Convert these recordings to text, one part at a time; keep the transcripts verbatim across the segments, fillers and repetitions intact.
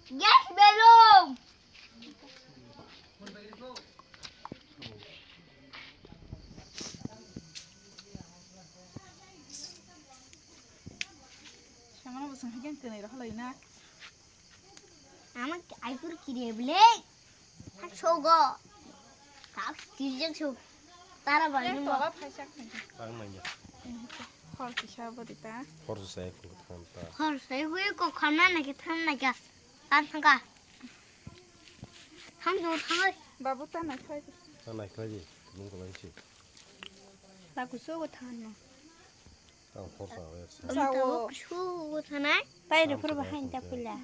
Yes, belum. Samano bosong hagen tene rohlo ina. Ama aikur kire ble. Hak sogo. Hak kirjak so. Tara bani mo. Tola phaisa khaji. Ang manya. Hor kisa bodi ta. Hor sai ko than ta. Hor sai hui ko khana na ke than na ka. Than thang ka. Thang jo thang. Babu ta na khaji. Ta na khaji. Mung ko lang si. Ta ku sogo than no. Ang khorsa wek sa. Ang tabuk su thanai. Tai rupur bahai ta pula.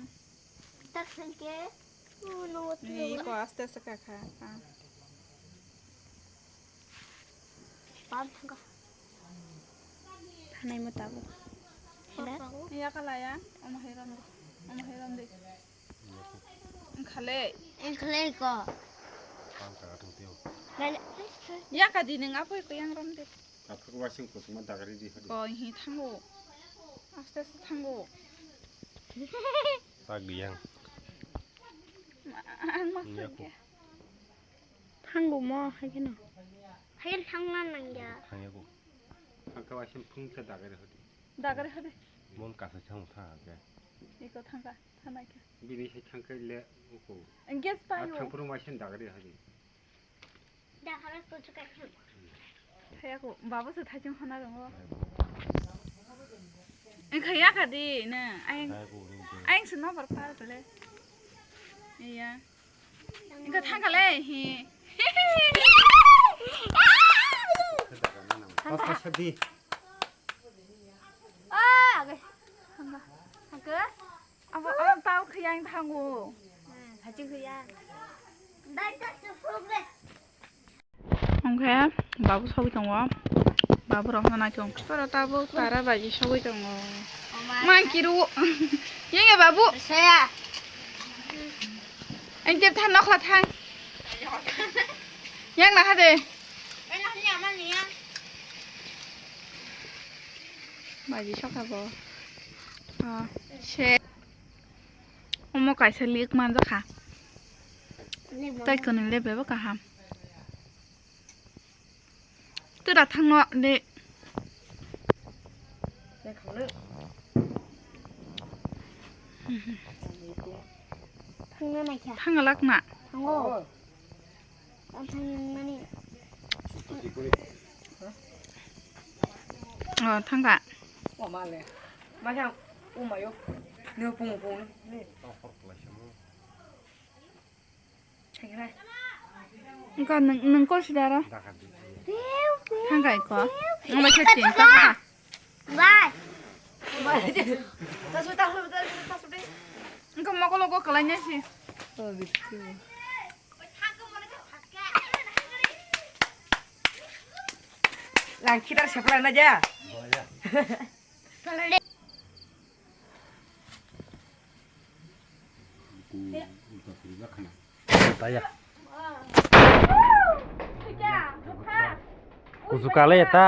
Ta khanke. Ni ko aste aste ka kha. Pam thangka. Thanai mo tabuk. Ya kalaya. Omo heron de. Omo heron de. Khale. Khale ko. Pam ka thung teo. Ya ka di nang apoi ko yang rom de. Kaphak wasing kusuma dagari di hadi. Ko hi thango. Aste aste thango. Tag di yang. Ang mas ya ko. Thango mo hai keno. Hai thangna nangya. Thangya ko. Thangka wasing phung sa dagari hadi. Dagari hadi. Mon kasa thang tha ke. Iko thangka thanai ke. Bini sai thangka le uko. Engage payo. Thangpuru wasing dagari hadi. Thaya ko, babo se thaichung hana rongo. Engkha ya ka di na, ayang, ayang se nobar par kale. Iya. Engkha thang kale hi. Thang ka. Ah, okay. Thang ka. Thang ka. Abo, abo tao khayang thango. Hachi khaya. Hwnkhe babu sogwi tongo. Babu rok no naikhe ongkhora tabuk tara baji sogwi tongo. Mangkiru. Yenge babu. Saya. Engke than nokhla thang. Yang naha de. Baji sokha bo. Ah, se. Omo kaisa lik manjakha. Tei kwnwi le bebo kaham. Tei da thangno de. Thangna naikha. Thangna lakna. Thango. Oh, thangka. Engko nung, nung kor sidara. Thangka engko. Nung bai khe tin ta. Bye. Engko mokolo go kalai nasi. Lang khitar sepla na ja. Taya. Kusu kale ya ta.